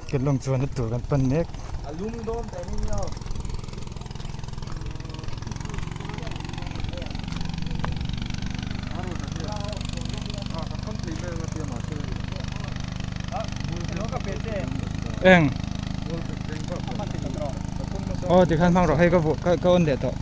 Kan lawng chuan a tur kan pan mek. Eng aw tikhan hmang rawh hei ka vuah ka on leh tawh.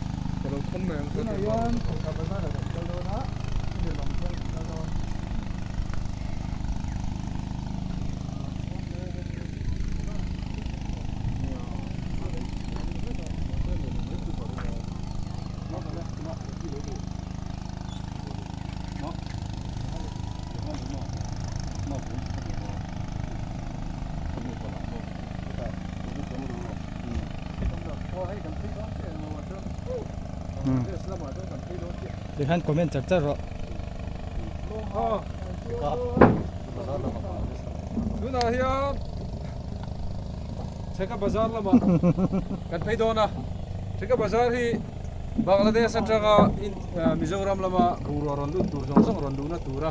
Tikhan comment char char rawh. Tunah hian Chheka Bazar lamah kan phei dawn a, Chheka Bazar hi Bangladesh atanga Mizoram lama bungrua rawn lut tur zawng zawng rawn luhna tura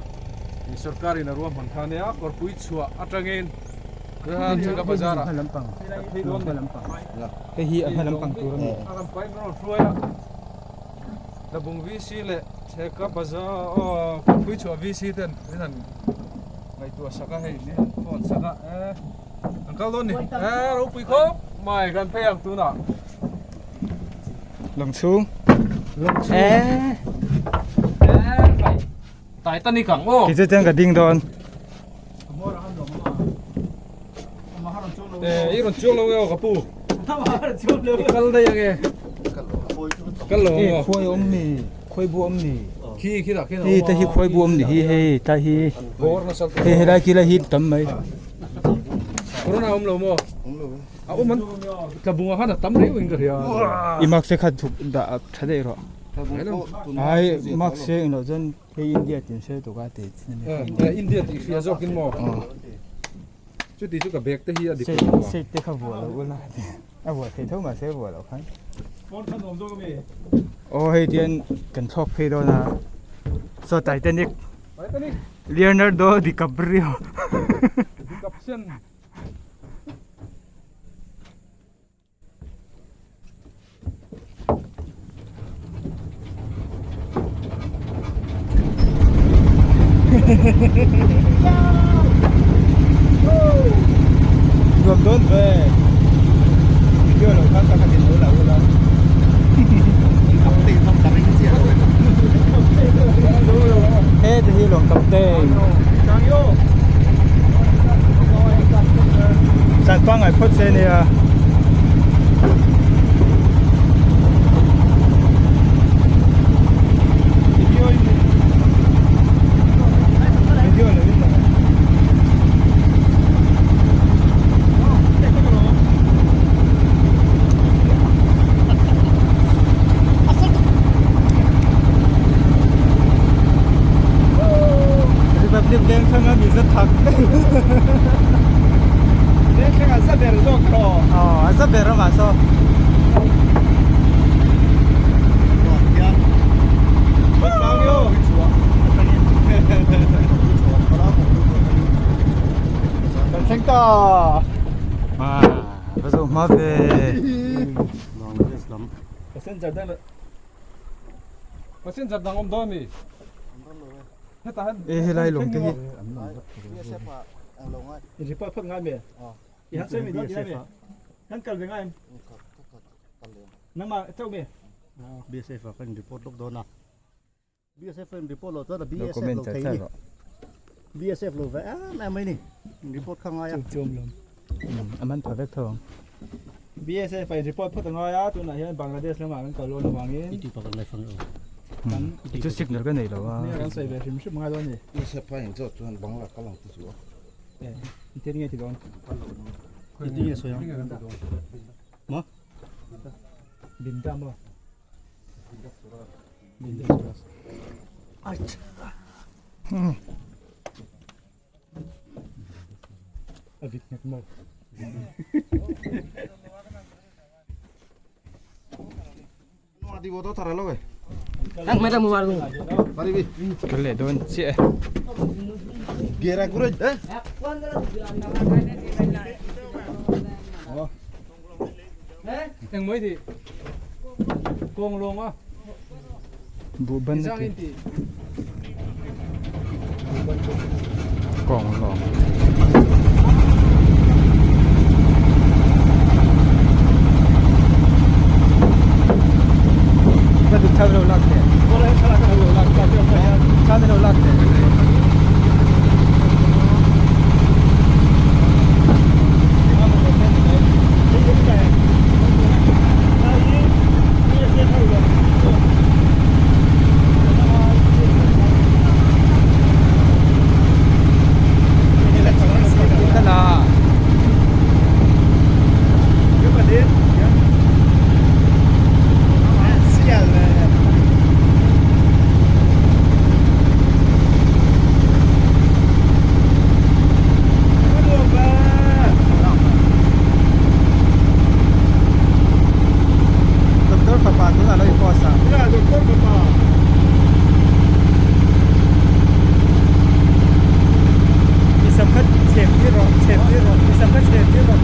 sorkarin a ruahman kha a nia, kawrpui chhuah atangin khan Chheka Bazar-ah kan phei dawn a ni. Hei hi a hma lampang tur a ni. A rawn pain rawn hruai a, Tlabung VC leh Chheka Bazar aw kawrpui chhuah VC ten min han ngaihtuah sak a hei min han phone sak a e kan kal dawn ni e ropui khawp mai kan phei ang tunah. Lawng chhung Lawng chhung e Titanic ang aw. Kei chu chuan ka ding dawn. E i rawn chuang lo nge aw ka pu. I kal daih ange. Kal lo ang aw. Khuai awm ni khuai bu awm ni. Khi khi dah khian a awm a. Hei te hi khuai bu awm ni hi hei tlai hi. Hei helai khi lai hi tam mai. Corona awm lo maw? A awm an tlabunga khan a tam riau in ka hria. I mask te kha thuk dah tha daih rawh. Ai mask se englo chuan hei India tin hre tuk a tih chin a ni. Eh India tih hria zawk in maw? Chuti chu ka bag te hi a dik lo a. Seat te kha vuah lo ula a vuah thei tho mahse a vuah loh khan. Phone kha nuam zawk a mi? Aw hei tian kan thlawk phei dawn a. Saw Titanic. Titanic. Leonardo DiCaprio. DiCaption. Nuam dawn ve video lo kha ka khatin lo la ula he te hi lawng captain Sat pangai phawt se nia. Video lo in Republic Bank thanga mi zat thak. Bank thanga za ber zawk rawh. Aw, a za ber amah saw. Kan thleng ta. Ah, va zo hma ve. Passenger dang Passenger dang awm dawn mi? E helai lawng te hi. BSF ah kan report lawk dawn a BSF in report loh chuan a Lo BSF comment lo char thei char ni rawh. BSF lo ve em em mai ni report kha ngai a A man pha vek tho ang. BSF in report phawt a ngai a tunah hian Bangladesh lamah kan kal dawn avangin i tih pakhat lai fang emaw kan Chu signal ka nei lo a. Nia kan sawi ve hrim hrim ngai dawn a ni. BSF a inzawt chuan Bangla kal ang ti chu a. E engtin nge ti dawn? Engtin nge sawi ang? Maw? Binda maw? Binda suras. A vit nghet maw? Ka leh dawn chiah e. Eng mai ti kawng lawng a. Buh ban Zang in ti. Kawng lawng. Ka tu thar lo lak te. Thar lo lak te. Doctor fapa tunah lo i post a. Doctor fapa. I sam kha chhem tir rawh, chhem tir rawh, i sam kha chhem tir rawh.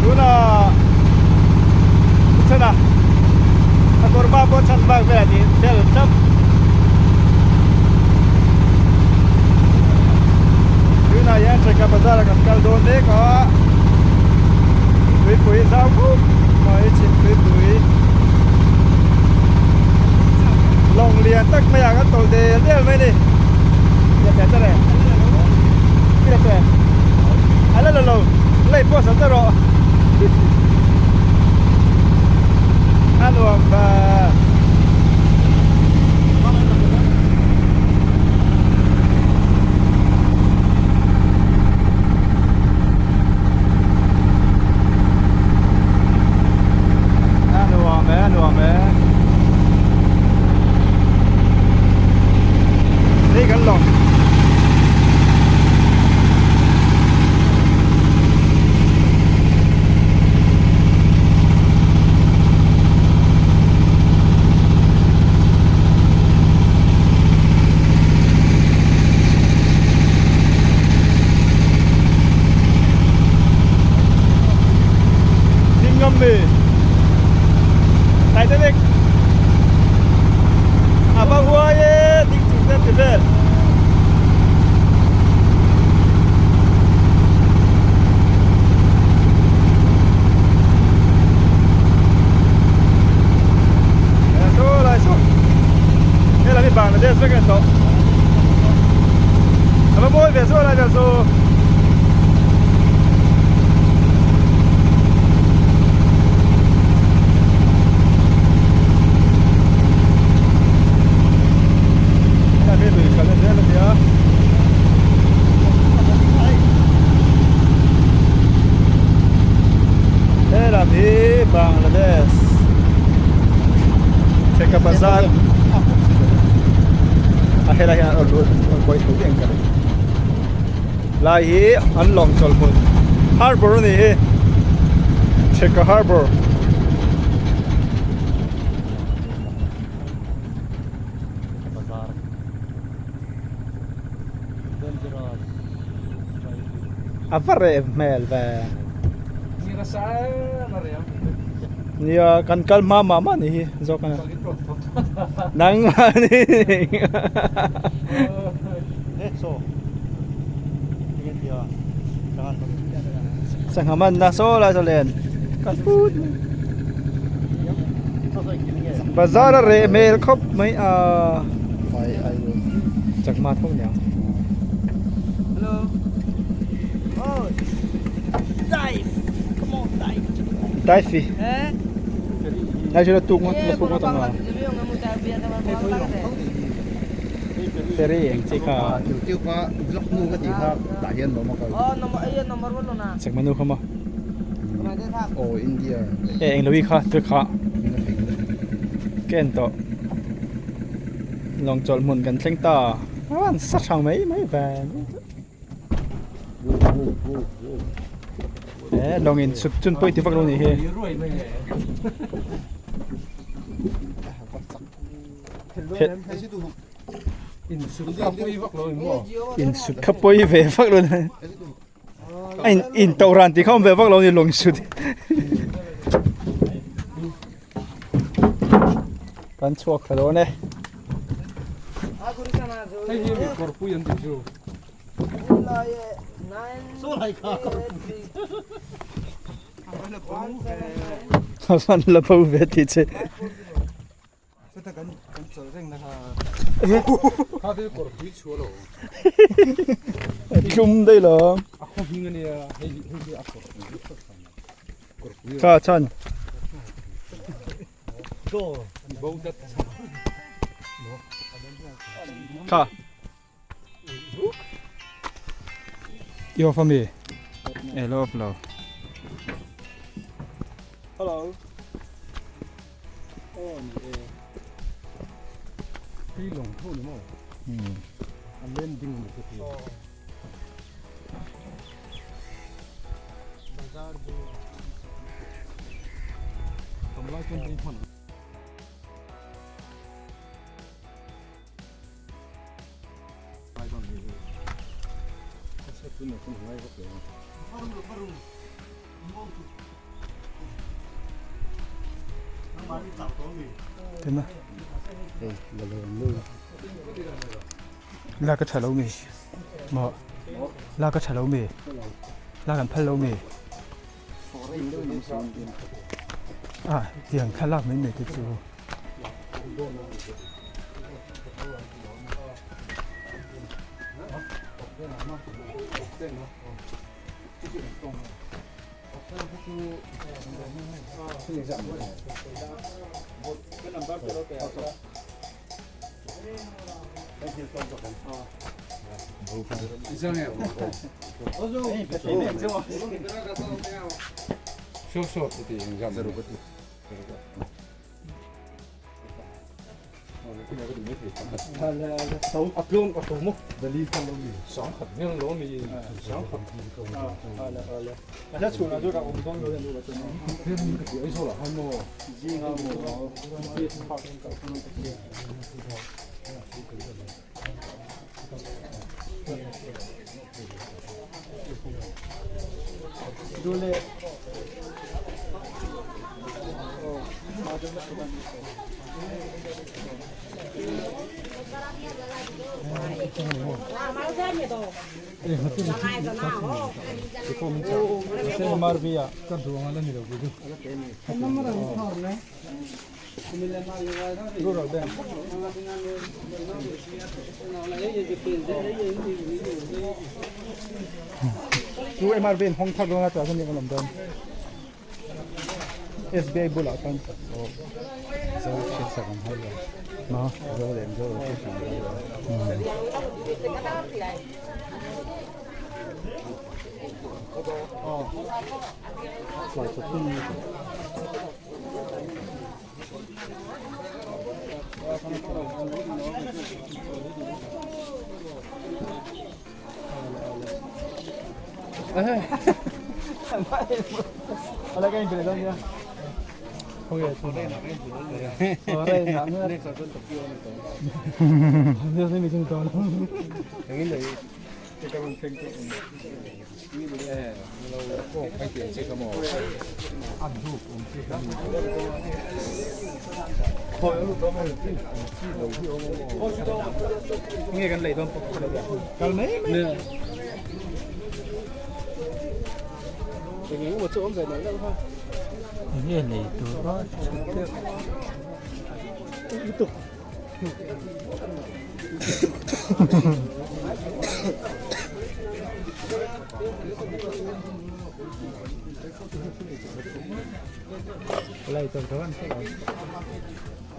Tuna chana a kawr ba pawh chhan bak vel a ni bel tap tunah hian Cheka bazar ah kan kal dawn mek a tuipui zau khawp mai chhim tuipui lawng lian tak mai ah kan tawlh del del mai a ni. A la la lo lei pawh sat erawh a nuam va. A nuam e a nuam e. Hei kan lawng. Ding ngam mi. Titanic. A va huai e ding chung te ti vel. Saw lai saw. He lam hi Bangladesh vek a ni tawh. A va mawi ve saw lai vel saw. Helam hi Bangladesh Cheka Bazar a helai hian an rawn lut an kawi tho viau ang ka ring lai hi an lawng chawlh hmun harbour a ni hi Cheka harbour. A va reh hmel ve. Nia kan kal hma mah mah ni hi zawk a nangmah ni sangha man na saw lai saw len kan put bazar a reh hmel khawp mai a chakma tho niang dive dive Lai chu la tuk ngawt la tuk ngawt ang a. Ferry eng chi kha. Chakma nu kha maw? E eng lo i kha tu kha. Ka en tawh. Lawng chawlh hmun kan thleng ta. A an sa hrang mai mai ve. E lawng in chhut chun pawh i ti vak lo nih hi. In sut kha pawi ve vak lo ni. A in in to ran tih kha awm ve vak lo ni lawng sut. Kan chhuak thla dawn e. Hei hi mi kawrpui an tih chu. Van la bo ve tih che. Tlum daih lo. Kha chan. Kha. I off ami? E lo off lo. Hello. Oh ni e. Pi long tho ni mo. A landing ni te ti. Tam lai chuan tui hman. La ka tha lo mi maw la ka tha lo mi la kan phal lo mi ah tiang thlalak mai mai te chu. Chu MRB in hawng thar dawn a tah chuan eng an awm dawn SBI bulah chuan Nge kan lei dawn pawh ka hre lo kal mai mai Nge lei tur a chhut deuh lutuk.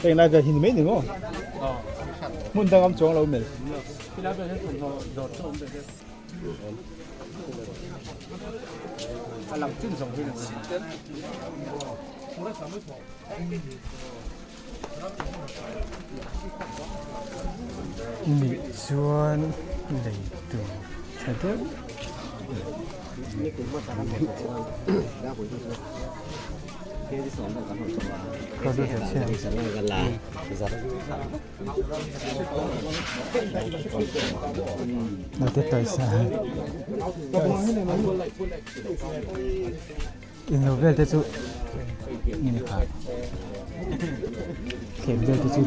Heng lai vel hi ni mai ni maw? Hmun dang am chuang lo mel. Nih chuan lei tur tha deuh. Englo vel te chu nge ni kha thlem vel te chu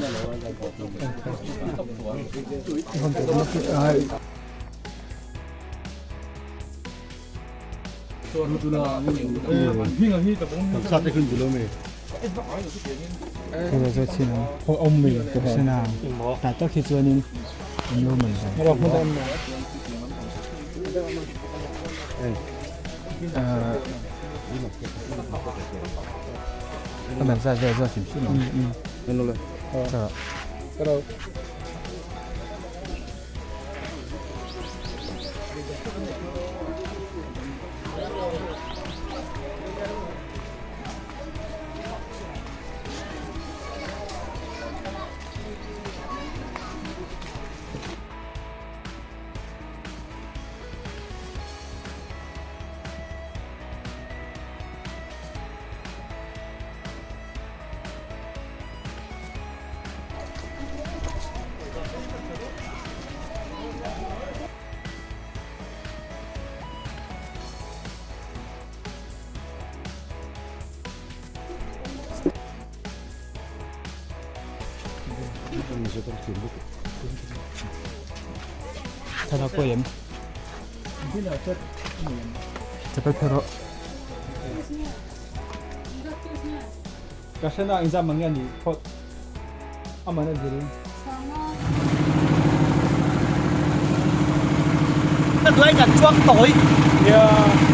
Tah tak hi chuanin an lo man A man zat vel zawk hrim hrim ang. Thlalak pawh em? Chapal phei rawh. Ka hrena exam ang nge a nih phawt aman a zir in. Lai kan chuang tawi. Yeah.